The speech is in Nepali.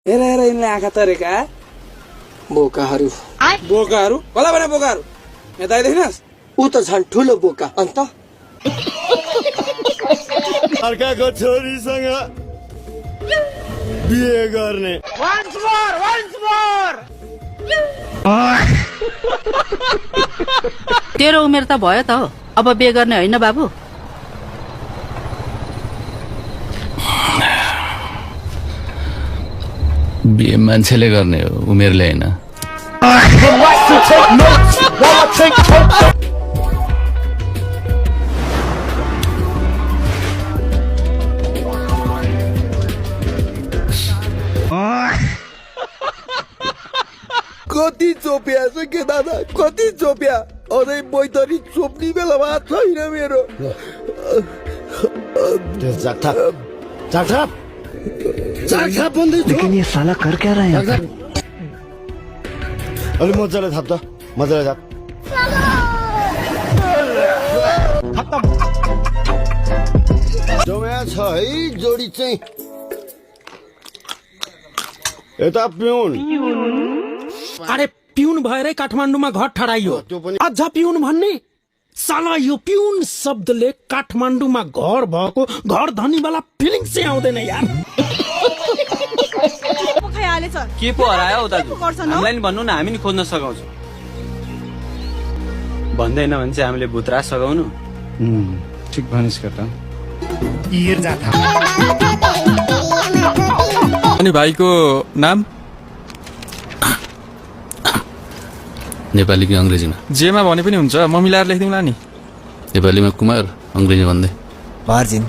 हेर हेर यिनले आँखा तरेका बोकाहरू बोकाहरू कसलाई भने बोकाहरू यता आइदेखिनस् ऊ त झन् ठुलो बोका अन्त अर्काको छोरीसँग बिहे गर्ने तेरो उमेर त भयो त हो अब बिहे गर्ने होइन बाबु बिहे मान्छेले गर्ने हो उमेरले होइन कति चोप्या छ के दादा कति चोप्या अझै बैतरी चोप्ने बेलामा छैन मेरो लेकिन ये साला कर क्या रहा है यहाँ पे? अलि मजाले थाप त मजाले थाप जम्या छ है जोडी चाहिँ यता पिउन अरे पिउन भएरै काठमाडौँमा घर ठडाइयो अझ पिउन भन्ने साला यो पिउन शब्दले काठमाडौँमा घर भएको घर धनीवाला फिलिङ चाहिँ आउँदैन यार के पो हरायो हौ दाजु हामीलाई नि भन्नु न हामी नि खोज्न सघाउँछौँ भन्दैन भने चाहिँ हामीले भुत्रा सघाउनु ठिक भनिस् केटा अनि भाइको नाम नेपाली कि अङ्ग्रेजीमा जेमा भने पनि हुन्छ म मिलाएर लेखिदिउँला नि नेपालीमा कुमार अङ्ग्रेजी भन्दै वर्जिन